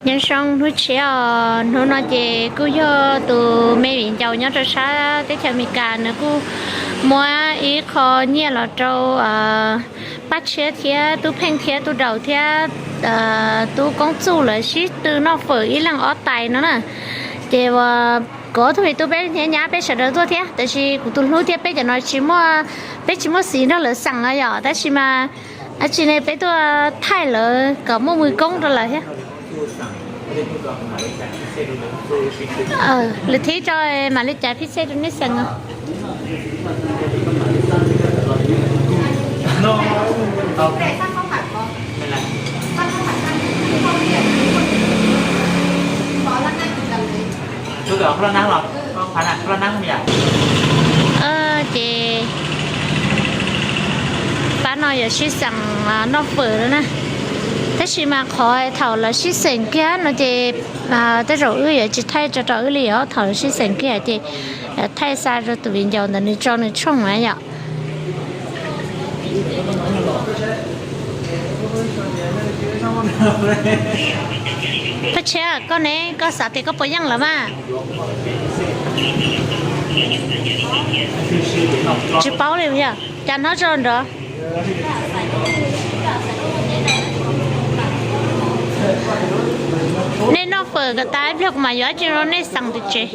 Nyob zoo hnub tshiab os, hnub no ces kuj yog tus me viv ncaus nyob rau sab teb chaws Amelikas nws kuj muab ib qho nyiaj los rau Paj Tshiab thiab Tub Pheej thiab Tub Daus thiab Tub Koob Txuj lawv sib tw noj fawm ib leeg ob tais no na. Ces uas kuv ob tug me tub peb niam nyab peb sawv daws tuaj thiab, tab sis kuv tus hlub thiab peb cov no tsis muaj, peb tsis muaj xiv nrog lawv xeem no yom, tab sis mas dab tsi ne peb tuaj thaij lawv kom muaj mus koob rau lawv thiab. Lwm thib tso mam li cas phij xej rau nej xeem no. Ces pab no yuav sib xeem noj fawm no na. Tab sis mas qhov thaum lawv sib xeem kiag no ces tej zaum wb yuav tsis thaij tso rau wb li os, thaum lawv sib xeem kiag ces thaij xa rau tus viv ncaus ntawd nws tso nws tshooj na yom. Paj Tshiab, koj ne, koj xav tias koj puas yeej lawm mas? Tsis paub li yog cas hnov tso nrov. Nej noj fawm kom tas ib pliag kuv mam yuav dab tsi rau nej xeem tim tsev.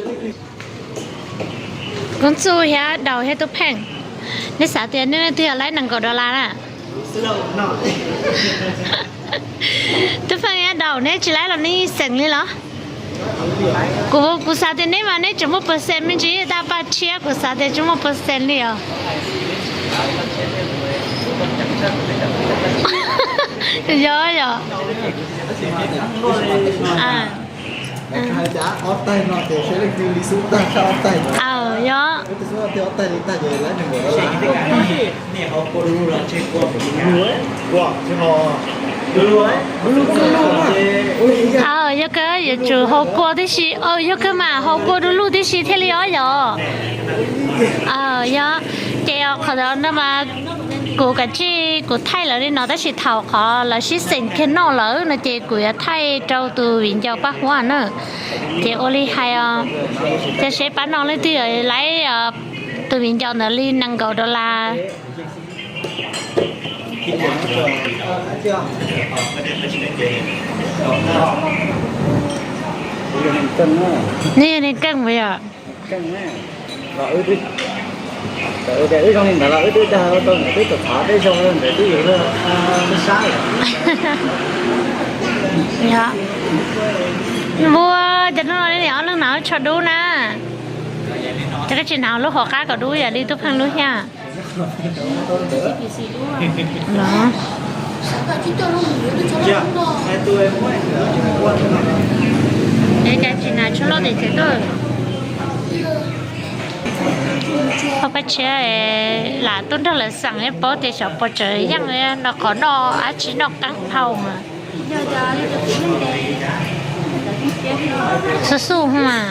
Koob Txuj thiab Daus thiab Tub Pheej, nej xav tias nej leej twg yog laib nees nkaum dollar na? Tub Pheej thiab Daus neb tsis laib los nej xeem li los? Kuv, kuv xav tias neb mas neb tseem muaj percent me ntsis, tab Paj Tshiab kuv xav tias tsis muaj percent li os. Yog yog. Aw, yog. Aw, yog kawg yuav tsum haus kua tib si, aw, yog kawg mas haus kua du lug tib si thiaj li os yog. Aw, yog. Ces qhov no mas kuv kav tsij kuv thaij lawv li no tab sis thaum qhov lawv sib xeem kiag noj lawm no ces kuv yuav thaij rau tus viv ncaus Paj Huab na. Ces ua li hais os, ces seb pab no leej twg yuav laib tus viv ncaus ntawd li nees nkaum dollar. Neb yog neeg keej puas yog? Yog. Npua, cas hnub no nej ob leeg hnav tsho dub na? Cas koj tsis hnav lub hauv qab kom dub yam li Tub Pheej lub thiab? Los, es cas tsis hnav tsho loj tim tsev tuaj? Paj Tshiab lam tuaj nrog lawv xeem, paub tias xyov puas tseem yeej no, qhov noj dab tsi noj qeeb dhau mas. Xub xub mas,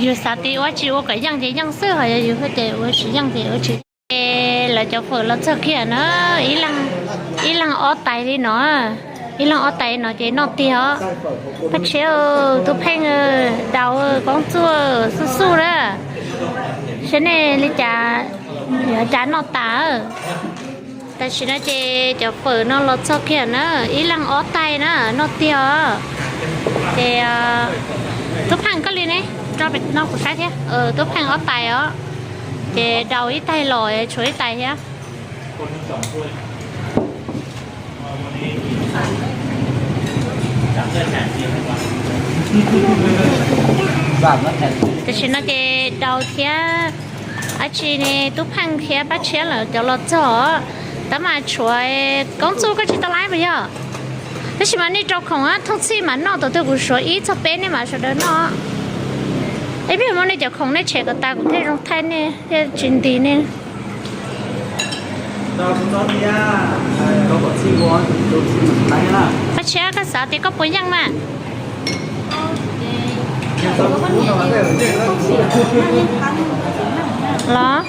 yus xav tias ua tsis ua kom yeej ces yeej xwb, ho yog yus hais tias ua tsis yeej ces ua tsis. Ces lawv cov fawm los txog kiag na, ib leeg ob tais li no, ib leeg ob tais no ces noj tiag os. Paj Tshiab, Tub Pheej, Daus, Koob Txuj, Xub Xub na, saib nej li cas, yuav cas noj tas. Tam sim no ces cov fawm no los txog kiag na, ib leeg ob tais na, noj tiag os. Ces Tub Pheej koj li ne, rau pem no kuv saib thiab, Tub Pheej ob tais os. Ces Daus ib tais los tshuav ib tais thiab. Tam sim no ces Daus thiab dab tsi ne, Tub Pheej thiab Paj Tshiab lawv cov los txog, tab mas tshuav Koob Txuj koj tsis tau laib puas yog? Tab sis mas nej rau khoom thooj txhij mas noj tau twg kuv suav ib txog peb nej mam sawv daws noj. Ib pliag muab nej cov khoom nej tshem kom tas kuv thiaj zoo thaij nej thiaj tsis ntis nej. Paj Tshiab, koj xav tias koj puas yeej mas? Los,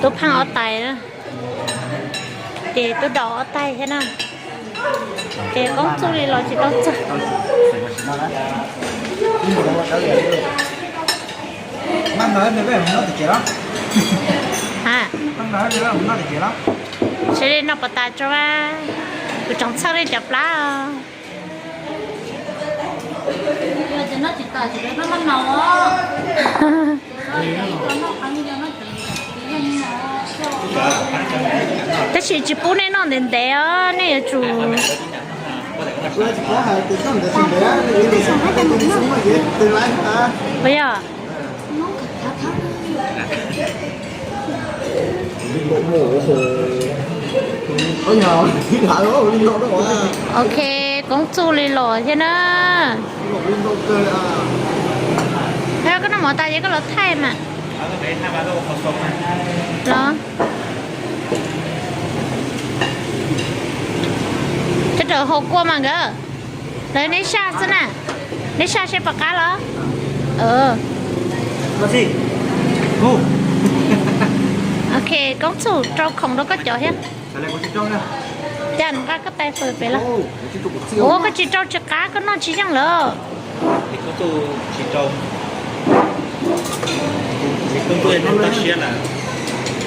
Tub Pheej ob tais. Ces twb daus ob taig thiab na. Ces Koob Txuj li los tsis tau txog. Ha, sawv daws noj pas tas tso, kuv tsoom txhawj nej cov plab. Tab sis tsis pub nej noj ntev ntev os, nej yuav tsum, puas yog? Ok, Koob Txuj li los thiab na. Koj noj mov tas ces koj los thaij mas. Los. Cov raws hau kua mas nkawd. Lawv neb saj xwb na. Neb saj seb puas qab los. Ok, Koob Txuj rau khoom rau koj cov thiab. Cas nqa koj tais fawm pem los? Ua koj tsis rau tsis qab, koj noj tsis yeej lawm.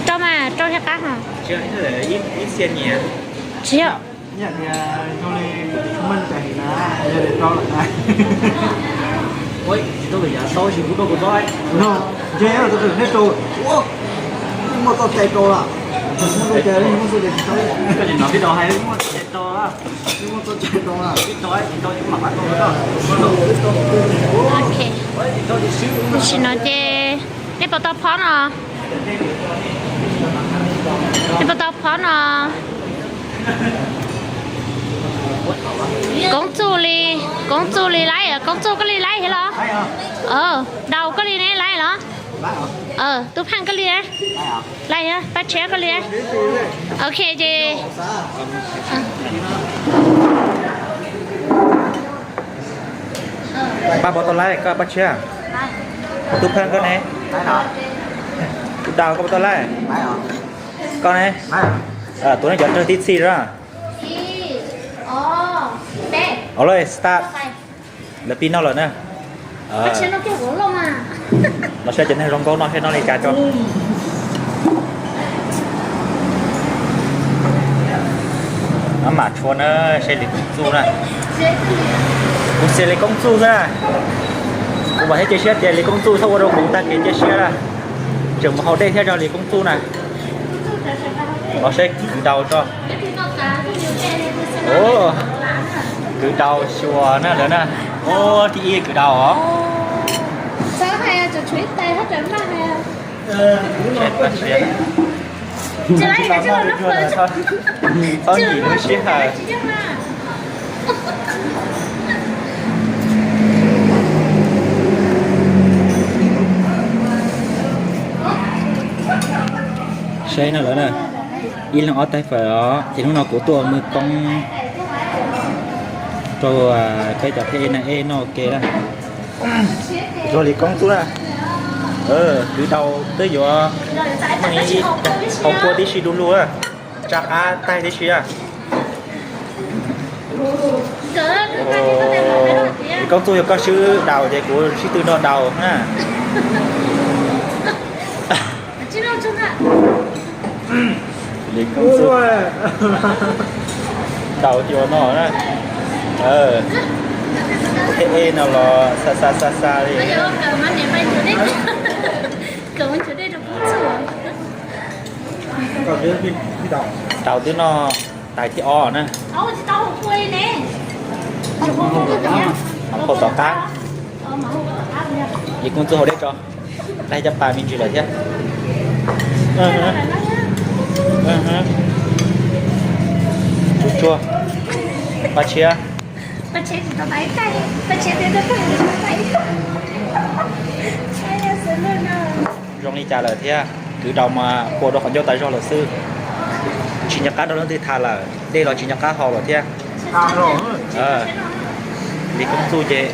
Rau mas rau thiaj qab hos. Tsis yog. Ok, tam sim no ces nej puas tau phob no? Nej puas tau phob no? Koob Txuj li, Koob Txuj li laib, Koob Txuj koj li laib thiab los? Daus koj li ne laib los? Tub Pheej koj li, laib thiab Paj Tshiab koj li. Ok ces Paj puas tau laib, koj Paj Tshiab? Tub Pheej koj ne? Tub Daus koj puas tau laib? Koj ne? Tuav nej cov rawg tib txhij na. Ua li start. Lawv pib noj lawm na. Los saib cov neeg zoo nkauj noj seb noj li cas tso. Maj mam tshuav na, seb Lis Koob Txuj na. Kuv xav Lis Koob Txuj xwb na. Kuv vam thiab cia siab tias Lis Koob Txuj txhob ua rau kuv tag kev cia siab na. Tseem mus haus dej thiab rau Lis Koob Txuj na. Los seb kwv Daus tso. Kwv Daus xyuas na lawv na. Ua tib ib kwv Daus os. Txhob nim lub sij hawm. Saib no lawm na, ib leeg ob taig fawm os, ces hnub no kuv tuaj mus koob rau peb cov pheb ej na, ej noj ua ke na. Zoo li Koob Txuj na, kwv Daus twb yuav muaj ib qho kua tib si du lug, tsa qab taig tib si. Lis Koob Txuj yog koj swb Daus ces kuv sib tw nrog Daus na. Lis Koob Txuj, Daus cua no na. Ua thiab ej no los xa xa xa xa li. Daus twb noj tais thib ob na. Phau tom qab. Lis Koob Txuj haus dej tso. Laig caj pas me ntsis lawm thiab. Tsuag tsuag. Paj Tshiab. Zoo li cas lawm thiab? Kwv Daus mas pua rau qhov ncauj tas zog lawm xwb. Tsis nco qab nrog leej twg tham lawm, dej los tsis nco qab haus lawm thiab. Lis Koob Txuj ces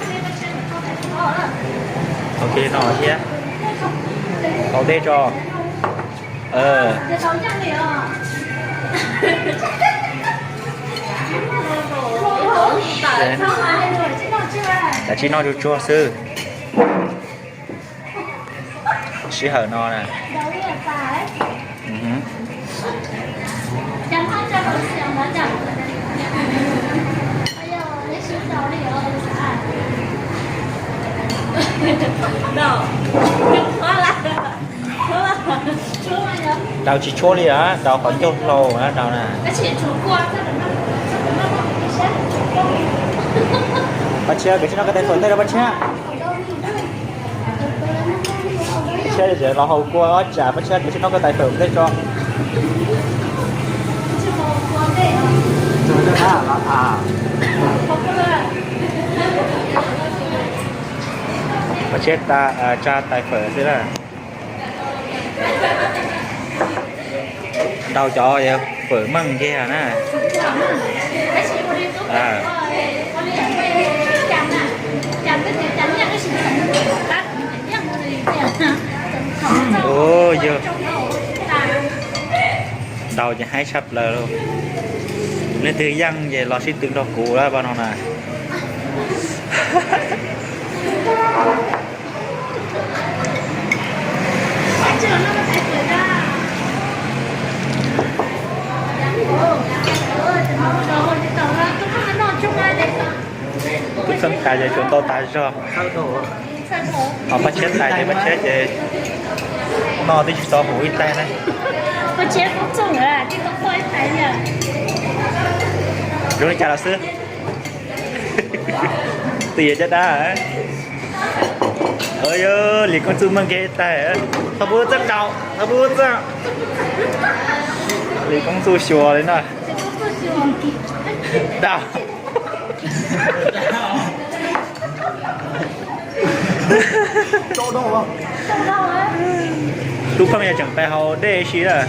haus kiag li no thiab. Haus dej tso. Kav tsij noj tsuag tsuag xwb. Sij hawm no na. Daus tsis tshuab li a, daus qhov ncauj hlau a daus na. Paj Tshiab, koj tsis noj koj tais fawm tej rau Paj Tshiab. Paj Tshiab los haus kua ob tsam, Paj Tshiab koj tsis noj koj tais fawm tej tso. Paj Tshiab tsa tais fawm xwb na. Daus cov fawm meej kiag na. Yog daus ces haib tshaj plaws lauj. Leej twg yeej ces los sib tw nrog kuv lawm pab no na. Twb txheeb tas ces tsuas ntau tas zog. Ho Paj Tshiab tais ces Paj Tshiab ces noj twb tsis tau huv ib tais na. Zoo li cas los xwb. Twb yog caj dab. Yog Lis Koob Txuj meej kiag ib tais. Thov pub txaj daus, thov pub txaj. Lis Koob Txuj xyuas li na. Daus. Tub Pheej yog tseem pais haus dej si lawm.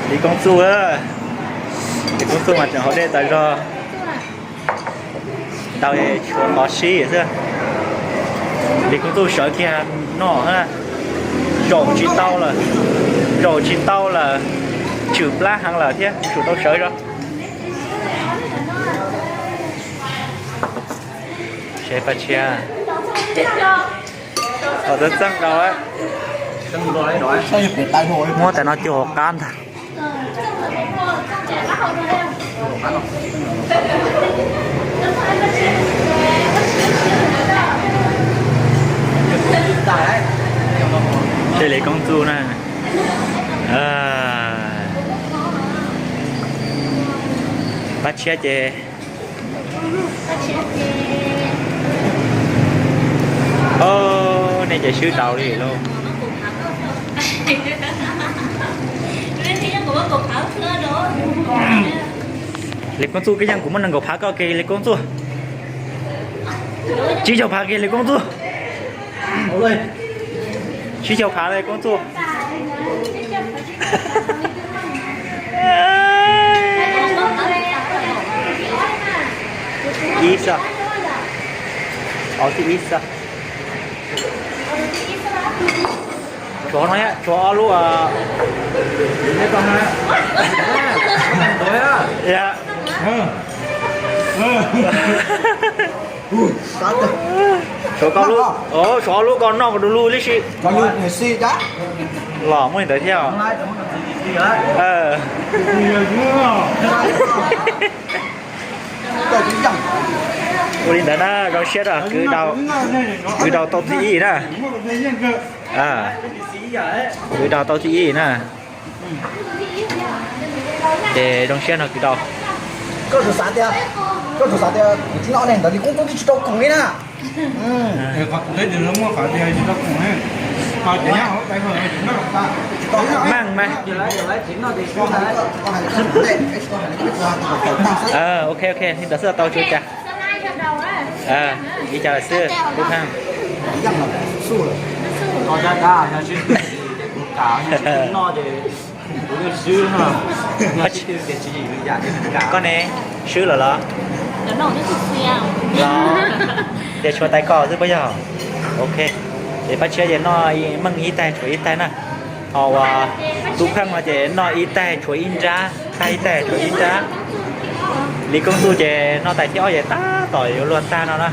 Lis Koob Txuj, Lis Koob Txuj mas tseem haus dej tas zog. Daus tshuav qhov sib xwb. Lis Koob Txuj sawv kiag noj, zaum tsis tau lawm, zaum tsis tau lawm, tshwm plab heev lawm thiab tsuas tau sawv zog. Seb Paj Tshiab, txaj txaj daus. Muab tais no cuag hauv qab ntag. Seb Lis Koob Txuj na. Pab Tshiab ces, o, nej ces swb daus li lauj. Lis Koob Txuj, koj yeej kuv muab nees nkaum phav koj kiag Lis Koob Txuj. Tsib caug phav kiag Lis Koob Txuj. Tsib caug phav Lis Koob Txuj. Ib xwb, ob xwb ib xwb. Tshuav no, tshuav ob lub. Tshuav koj lub, tshuav ob lub koj noj du lug tib si. Los muaj li ntawd thiab. Ua li ntawd na, zoo siab na, kwv daus tau thib ib na. Kwv daus tau thib ib na. Ces zoo siab no kwv daus. Koj tsuas xav tias, koj tsuas xav tias kuv tsis noj ne, ntawd Lis Koob Txuj twb tsis tau khoom li na. Meej mas. Ok, ok, li ntawd xwb tau tsis ua cas. Li cas lawm xwb, Tub Pheej. Koj ne, swb lawm los? Los, ces tshuav tais koj xwb puas yog? Ok, ces Paj Tshiab ces noj meej ib taig tshuav ib taig na. Ho uas Tub Pheej no ces noj ib taig tshuav ib nrab, taig ib taig tshuav ib nrab. Li Koob Txuj ces noj tais thib ob ces tab tom yuav luag tag no na.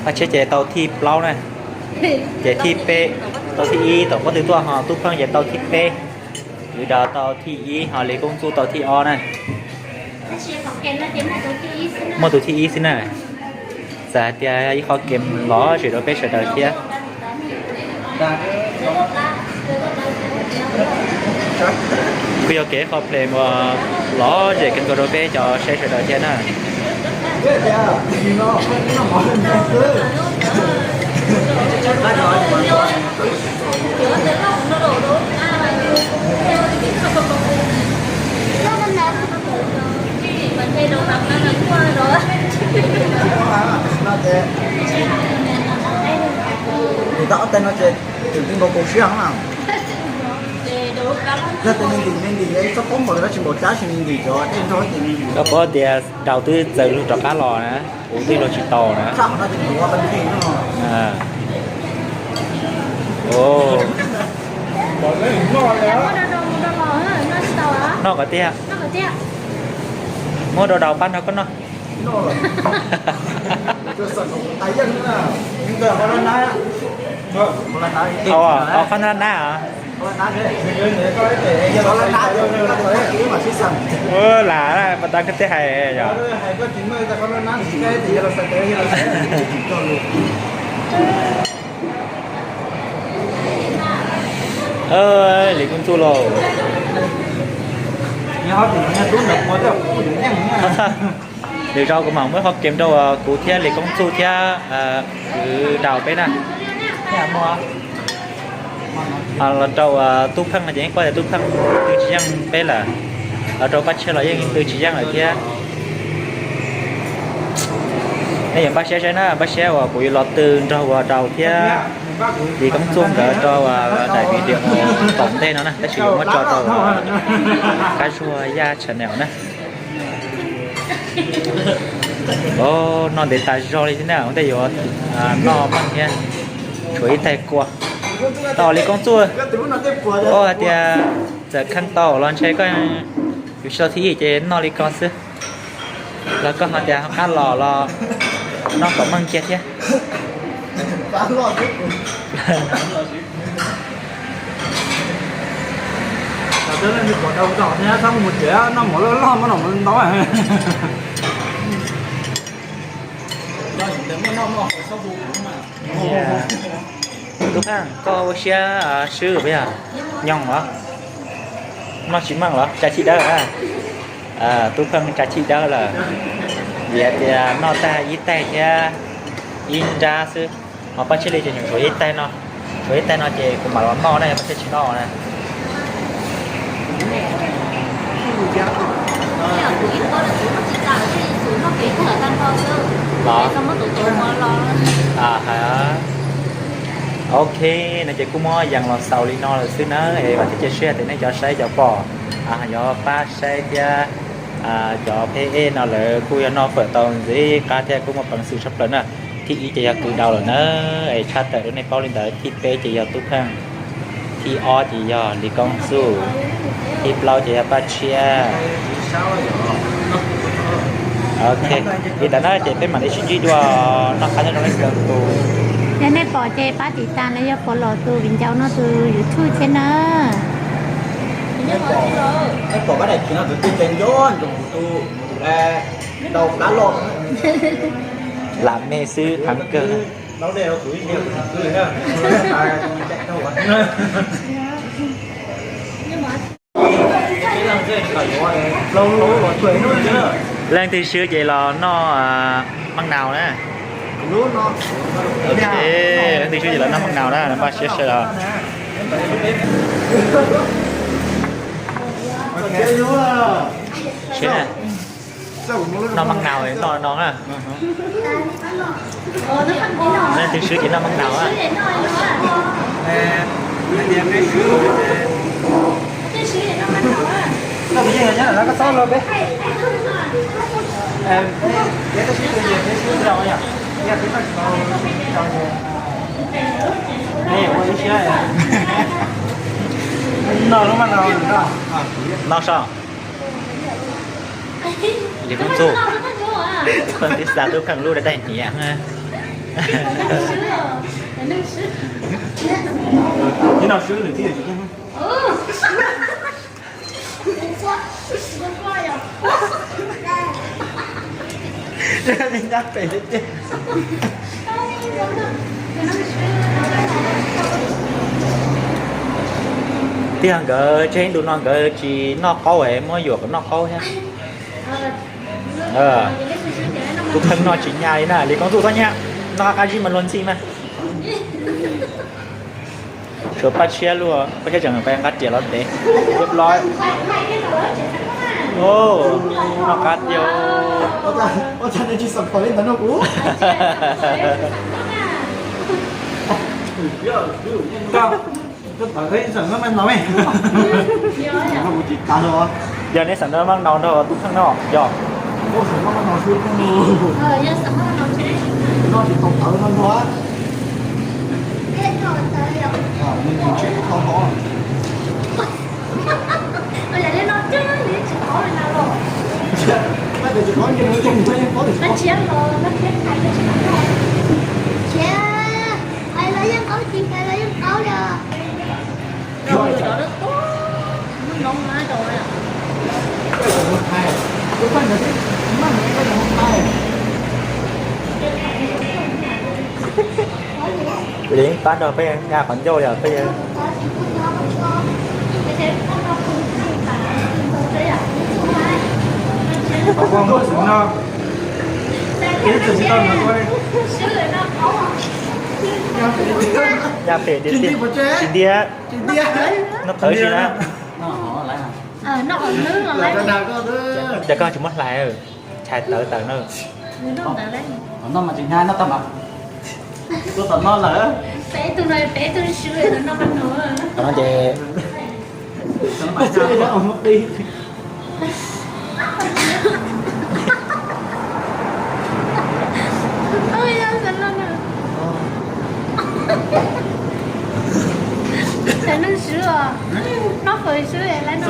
Paj Tshiab ces tau thib plaub na, ces thib peb, tau thib ib, tom pob tw tuaj ho Tub Pheej ces tau thib peb, Kwv Daus tau thib ib ho Li Koob Txuj tau thib ob na. Muaj tus thib ib xwb na. Txawm hais tias ib qho kem lom zem rau peb sawv daws thiab. Kuj yog kev qho ples uas lom zem kawg nkaus rau peb cov saib sawv daws thiab na. Tus tab ob teg no ces tseem ti nkaus kaus siab na. Yog tias me ntim me ntim es txhob paub npaum li dab tsi npaum cas, tab sis me ntim cov dej nrog ces me ntim. Koj paub tias Daus twb txaws lug rov qab los na, kuv twb luag tsis tau na. Noj kom tiag, muab rau Daus pab nrog koj noj. Qhov nab nab os. Lam pas tas koj thiaj hais yom. Li Koob Txuj lauj. Lwm zaus kuv mam muab qhov kem rau kuv thiab Li Koob Txuj thiab Kwv Daus peb na. Los rau Tub Pheej no ces yeej paub tias Tub Pheej twb tsis yeej peb lawm. Los rau Paj Tshiab los yeej twb tsis yeej lawm thiab. Nej yuav npaj siab saib na, npaj siab uas kuv yuav los twg nrog ua Daus thiab Li Koob Txuj nkawd rau daim video tom ntej no na, tab sis yuav muab tso rau Qab Zuag Yaj channel na. Noj ntev tas zog li thiab na, ua ntej yuav noj meej thiab. Tshuav ib taig kua. Tau Li Koob Txuj, koj hais tias txawm kheej tau los ntshe koj yuav tsis tau thib ib ces noj li ko xwb. Los koj ho tias ho qab los los noj kom meej kiag thiab. Tub Pheej, koj ua siab swb puas yog? Nyoog los? Noj tsis meej los tsa chij dawb? Tub Pheej tsa chij dawb lawm, vim hais tias noj tag ib taig thiab ib nrab xwb, ho Paj Tshiab li ces tseem tshuav ib taig no, tshuav ib taig no ces kuv mam los noj na, yog Paj Tshiab tsis noj na. Los, ok, no ces kuj muab yees los xaus li no lawm xwb na, es vam thiab cia siab tias nej cov saib cov pom yuav pab saib thiab. Cov pheb ej no lawv kuj yog noj fawm tau ntxiv qab thiab kuj muaj peev xwm tshaj plaws na. Thib ib ces yog Kwv Daus lawm na, es tshaj tawm rau nej paub li ntawd, thib peb ces yog Tub Pheej, thib ob ces yog Li Koob Txuj, thib plaub ces yog Paj Tshiab. Ok, li ntawd na ces peb mam li sib ntsib dua noj qab nyob zoo ib pliag tus. Yog nej pom ces pab tiv tas los yog pom los tus viv ncaus no tus YouTube thiab na. Nej pom pab daim khiv no tus twg ces nco ntsoov kuv tus, Daus Qab Los. Lam me xwb heev kawg. Leej twg swb ces los noj meej naus na. Leej twg swb ces los noj meej naus na, npaj siab sawv daws. Seb na. Noj maj nau noj no na. Leej twg swb ces noj maj nau na. No so. Li koob txuj, pheej tib xa tub kheej lub daim niam. Tiag nkawd tseg ib ntu no nkawd tsis noj qaub es muab yuam kom noj qaub thiab. Tub kheej noj tsis nyaj li na, li koob txuj txhob nyaj, noj qab zib mas luag ntxhi mas. Tshuav Paj Tshiab luag, Paj Tshiab tseem nqa riam los ntev. Noj qab tiag. Yog neb xav noj maj nau nrog tub kheej noj yog. Li pab nrog peb nyab qhov ncauj yog peb. Nyaj phem tiag tiag, tsis ntiag, noj qhwv tsis na. Ces koj tsis muab hlais, tshais tawv tawm na. Tom no mas tsis hnyav no, tom no lawm. Tom no ces Xav noj swb os, noj fawm swb lawm no.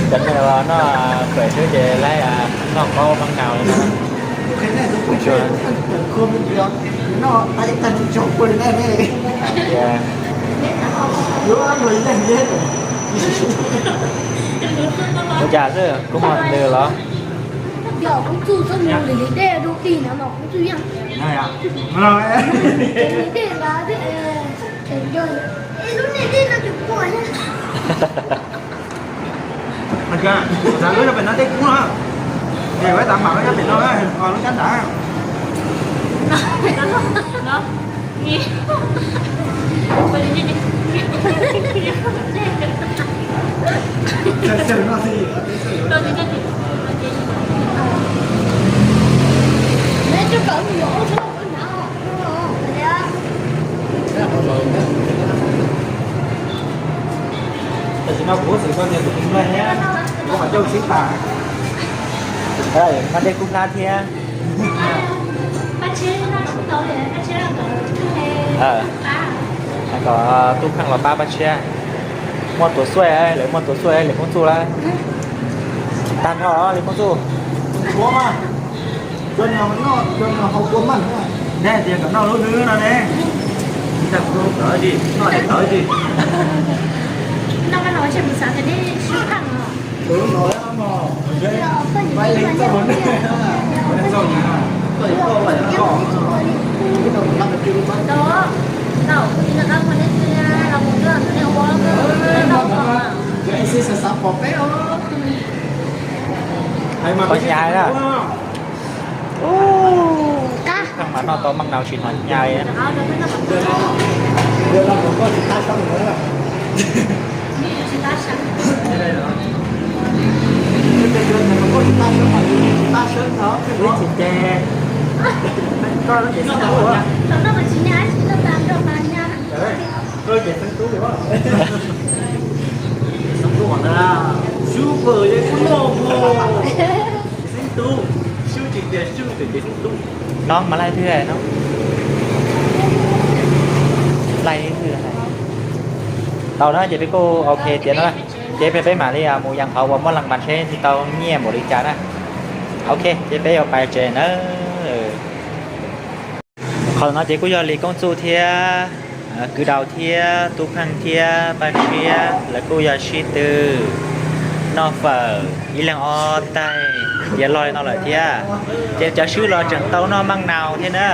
Cov neeg los noj fawm swb ces laib noj qaub maj nau li no. Ua cas xwb, kub mog ntws los? Xav lub no pem no tej kub no, es ua tas mam lub nyob pem no, lub nyob nrad. Tam sim no kuv xav koj tias tus tus nplog thiab, kuv mam coj xib tas. Noj tej kub hlab thiab. Kom tub kheej los pab Paj Tshiab. Muaj tuav xuaj, lawv muaj tuav xuaj li koob txuj lawm. Tag nrho li koob txuj. Noj tias kom noj lub hlwb no ne. Tawv tsis noj tawv tsis. Poj hnyav na. Ub, kheej mas noj tau maj nau tsis hnov hnyav li. No mas laij twg no? Laij twg? Tau na ces peb kuj ok tiav no, ces peb mam li mus yees qhov uas muab lees mas seb tsis tau nyiaj npaum li cas na. Ok, ces peb yuav pais tsev na. Qhov no ces kuj yog Lis Koob Txuj thiab Kwv Daus thiab Tub Pheej thiab Paj Tshiab lawv kuj yog sib tw noj fawm ib leeg ob taig tiav log li no lawm thiab. Ces cov swb los tseem tau noj maj nau thiab na.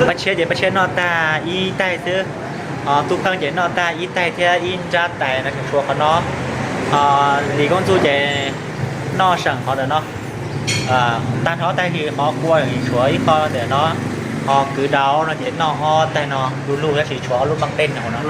Paj Tshiab ces Paj Tshiab noj tag ib taig xwb, ho Tub Pheej ces noj tag ib taig thiab ib nrab tais no tseem tshuav qhov no, ho Lis Koob Txuj ces noj seem qhov ntawm no. Tag nrho taig li qhov kua tshuav ib qho ntawm no, ho Kwv Daus no ces noj ob taig no du lug tab sis tshuav ob lub npab qej no no.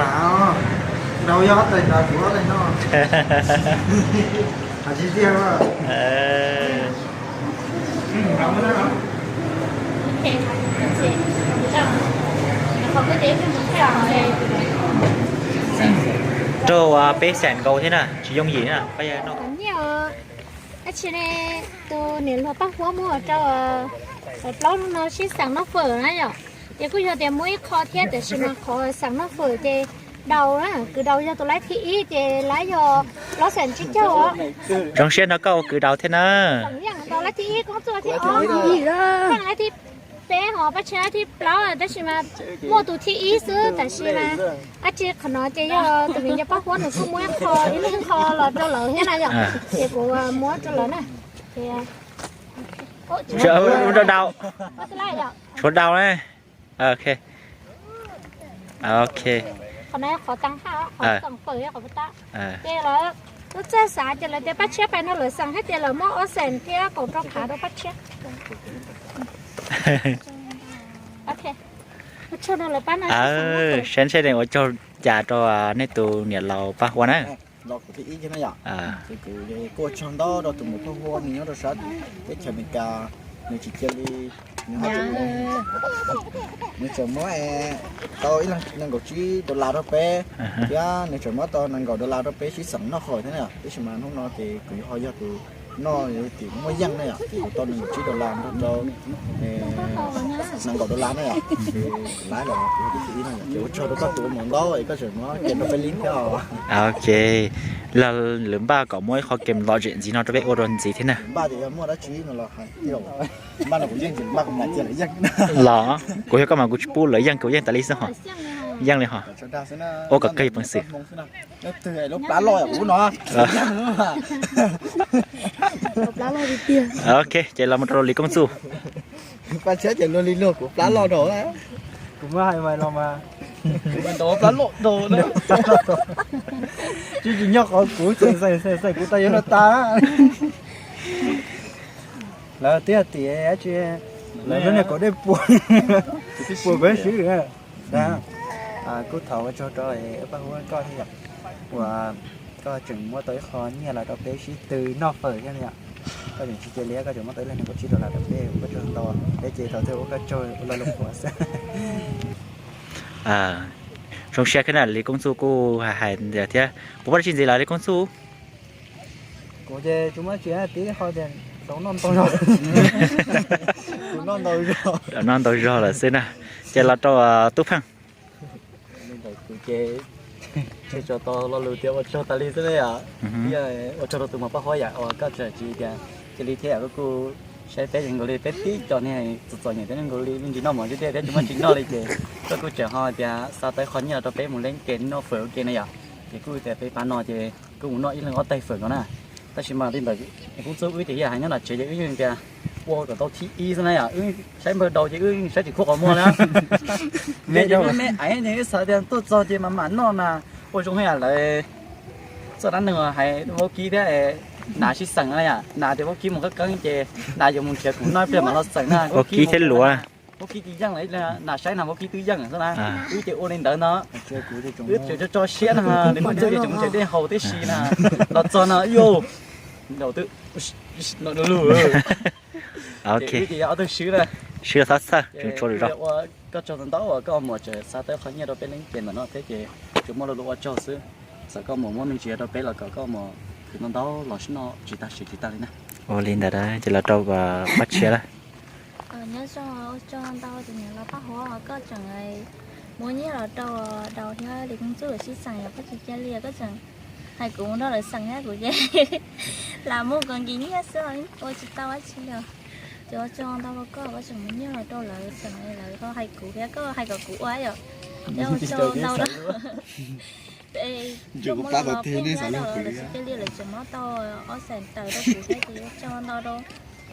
Rau peb xeem nkaus thiab na, tsis yooj yim na. Dab tsi ne, tus niam hluas Paj Huab muab rau plaub lub no sib xeem noj fawm na yom. Ces kuj yog tias muab ib qho thiab tiam sis mas qhov xeem noj fawm ces Daus na, Kwv Daus yog tus laib thib ib ces laib yog plaub xeem tsib caug. Zoo siab nrog koj ua Kwv Daus thiab na. Daus laib thib ib, Koob Txuj laib thib ob, Pheej laib thib peb, ho Paj Tshiab laib thib plaub tab sis mas muaj tus thib ib xwb tab sis mas dab tsi qhov no ces yog tus viv ncaus Paj Huab nws kuj muab ib qho, ib leeg ib qho los rau lawv thiab na yom. Ces kuv muab rau lawv na. Rau Daus, tshuav Daus na. Ok. Ok. Ces lawv lub txaj xav ces lawv tias Paj Tshiab pais no lawv xeem thiab ces lawv muab ob xeem thiab kaum rau phav rau Paj Tshiab. Saib ntshai ua tsaug cas rau nej tus niam laus Paj Huab na. Los kuv thib ib thiab na yom. Ces kuv kuj ua tsaug ntau rau tus muam Paj Huab nws nyob rau sab teb chaws Amelikas, nws tsis cia li, nws ho tseem, nws tseem muab tau ib leeg nees nkaum tsib dollar rau peb, thiab nws tseem muab tau nees nkaum dollar rau peb sib xeem noj fawm thiab na yom. Tab sis mas hnub no ces kuv ho yog tus noj tim muaj yeej na yom, ces kuv tau nees nkaum tsib dollar nrog rau nees nkaum dollar na yom, ces kuv laib los kuv yog tus thib ib na yom. Ces ua tsaug rau koj tus ua muam ntau es koj tseem muab kem rau peb li thiab os. Ok, los lwm npaj kom muab ib qho kem lom zem ntxiv no rau peb ua dua ntxiv thiab na. Npaj tias yog muaj dab tsi no los hais thiab. Npaj no kuv yeej tsis npaj, kuv mam cia lawv yeej. Los kuv yog koj mas kuv tsis pub lawv yeej, kuv yeej tas li xwb ho. Yeej li ho. Ua kom kawg peev xwm. Lub plab loj kuv no. Ok, ces los mus rau Lis Koob Txuj. Paj Tshiab ces luag li luag kuv plab loj rau. Kuv muab hais mas los mas kuv mas ntaus plab loj rau na. Tsis tsis nyob qhov kuv xeem xeem xeem xeem kuv tau yuav no tas. Lawv twb tias dab tsi, lawv lub niag kaum dej puas, puas kuv swb. Kuj thov ua tsaug rau Paj Huab koj thiab yom, uas koj tseem muab tau ib qho nyiaj los rau peb sib tw noj fawm thiab yom. Koj tseem tsis cia li, koj tseem muab tau ib leeg nees nkaum tsib dollar rau peb, ua koj tsaug ntau. Peb ces thaum twg ua koj tsaug ua lo lus qhuav xwb. Zoo siab thiab na, Lis Koob Txuj kuj hais hais ntxiv thiab. Puas muaj dab tsi ntxiv lawm Lis Koob Txuj? Kuv ces tsis muaj dab tsi, tib qho tias tau noj ntau zog. Kuv noj ntau zog. Noj ntau zog lawm xwb na. Ces los rau Tub Pheej. Kuv ces tso tau lo lus tias ua tsaug tas li xwb na yom. Ua tsaug rau tus muam Paj Huab yom, uas koj tseem tsis tias cia li thiab yom, koj kuj saib peb zoo nkaus li peb tib co niag txom txom nyem thiab zoo nkaus li me ntsis noj mov deb deb thiab tsis muaj tsis noj li ces koj kuj tseem ho tias xa tau qho nyiaj los rau peb mus leej kem noj fawm ua ke na yom. Ces kuj tias peb pab no ces kuj mus noj ib leeg ob taig fawm no na. Tab sis mas li ntawd Koob Txuj wb ces yam hais nyob nram tsev ces wb yeej tias ua kom tau thib ib xwb na yom, wb saib npawg Daus ces wb saib tsis khua qhov muag na. Ces me me aiv ne wb xav tias tuaj txog ces mam mam noj mas ua zoo hais lawv txoj dab neeg hais vaub kib thiab Nas sib xeem na yom, nas tias vaub kib mus qeeb qeeb ces nas yuav mus nrhiav kuv noj ib pliag mam los xeem na. Vaub kib thiab luav. Vaub kib ces yeej lawm, nas saib nas vaub kib twb yeej xwb na. Wb ces ua li ntawd no. Wb tseem tso tso siab no, nws mus txog ces tseem mus nrhiav dej haus tib si na. Los txog no, yus, no lug. Ces wb ces yog ob tug swb na. Swb los txhob txhawj, tseem tshuav lwm zaus. Ua koj tsaug ntau ntau uas koj muam tseem xa tau qhov nyiaj rau peb leej ces ntawm no thiab ces tsuas muaj lo lus ua tsaug xwb. Txawm koj muam muab me ntsis rau peb los kom koj muam khwv ntau ntau los sib noj tsis tag siav tsis tag li na. Ua li ntawd ces los rau Paj Tshiab lawm. Nyob zoo, ua tsaug ntau tus niam laus Paj Huab, koj tseem muab nyiaj los rau Daus thiab Lis Koob Txuj lawv sib xeem, yog koj tsis cia li koj tseem hais kuv mus nrog lawv xeem thiab kuv ces lam muaj kos nkis nyiaj xwb, ua tsis tau dab tsi li. Ces ua tsaug ntau rau koj, koj tseem muab nyiaj los rau lawv xeem, lawv hais kuv thiab koj hais kom kuv ua yom. Thiab ua tsaug ntau rau lub muab los pheej thiab rau lawv tsis cia li lawv tseem muab tau ob xees tawm rau kuv thiab ces ua tsaug ntau rau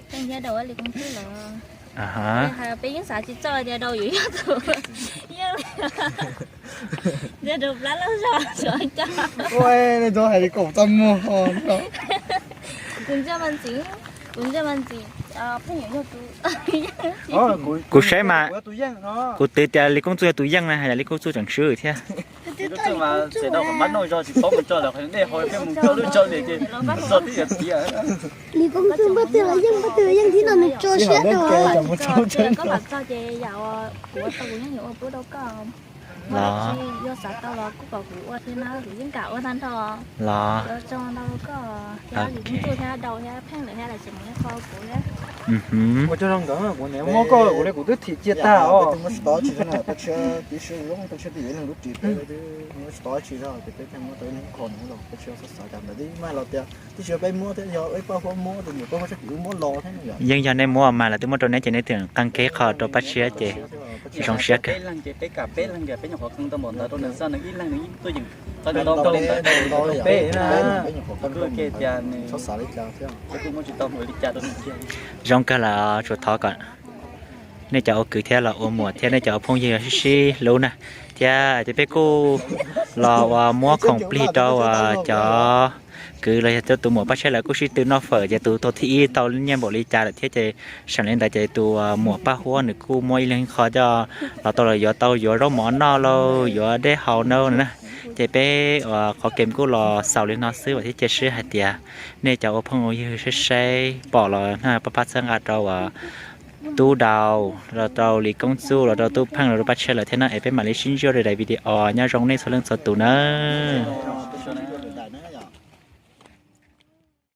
Pheej thiab Daus thiab Lis Koob Txuj lawv. Peb yeej xav tsis txog tias Daus yuav yog tus yeej li. Ntsia rau plab loj zog tsuav cas. Ua, nej txhob hais li kom txaj muag ho. Kuv ntsia mas ntxim, kuv ntsia mas ntxim, pheej yuav yog tus yeej. Kuv saib mas, kuv twv tias Lis Koob Txuj yog tus yeej na, hais tias Lis Koob Txuj tseem swb thiab. Lis Koob Txuj mas txawm tau qhov npab noj zog tsis paub mus tso lawm, qhov dej haus pheej mus tso lub tso li ces txog twb yuav tiav. Lis Koob Txuj npaj twg los yeej, npaj twg los yeej thiab no nws tso siab rau. Koj lam txog ces yam uas kuv ua tau kuv yeej yuav ua pub rau koj. Los yog xav tau los kuj kom kuv ua thiab na, kuv yeej kam ua tag nrho. Los tso ntau koj thiab Lis Koob Txuj thiab Daus thiab Pheej lawm thiab lawv tseem mus ib qho kuv thiab. Ua tsaug rau nkawd, kuv niam muab koj kuv li kuv twb thim cia tag os. Peb twb muab tsis tau tsi zog na, peb tshiab tib si zoo, peb tshiab twb yuav ib leeg lub ris, peb twb muab tsis tau tsi zog ces peb thiaj muab tau ib leeg ib qho no los, peb tshiab xav xav cas ntawd twb mas los tias tib si peb muab thiab, yog ib Paj Huab muab ces niam Paj Huab txhob txwm muab los thiab. Yeej yog nej muab mas lawv twb muab rau neb ces neb twb qee kiag ib qho rau Paj Tshiab ces zoo siab kawg. Peb leeg ces peb kam peb leeg tias peb nyuam qhuav qee tau npaum ntawd rau nws xwb, nws ib leeg nws yeej tuaj yeem qee tau npaum ntawd rau peb na. Kuv kuj tias nws, peb kuj muab tsis tau ua li cas rau nws kiag. Zoo kawg los tsuas thov kom nej cov ua kwv thiab los ua muam thiab nej cov ua phooj ywg sib sib hlub na, thiab ces peb kuj los ua muab khoom plig rau uas cov kwv los yog tus muam Paj Tshiab lawv kuj sib tw noj fawm ces tus tau thib ib tau nyiaj npaum li cas lawm thiab ces seem li ntawd ces tus muam Paj Huab nws kuj muab ib leeg ib qho coj los tau los yuav tau yuav zaub mov noj lauj, yuav dej haus no na. Ces peb uas qhov game kuj los xaus li no xwb thiab cia siab hais tias nej cov ua phooj ua ywg saib saib pom los pab pab txhawb nqa rau uas tub Daus los rau Lis Koob Txuj los rau tub Pheej los rau Paj Tshiab lawm thiab na, es peb mam li sib ntsib rau daim video. Nyob zoo nej txhua leej txhua tus nawb.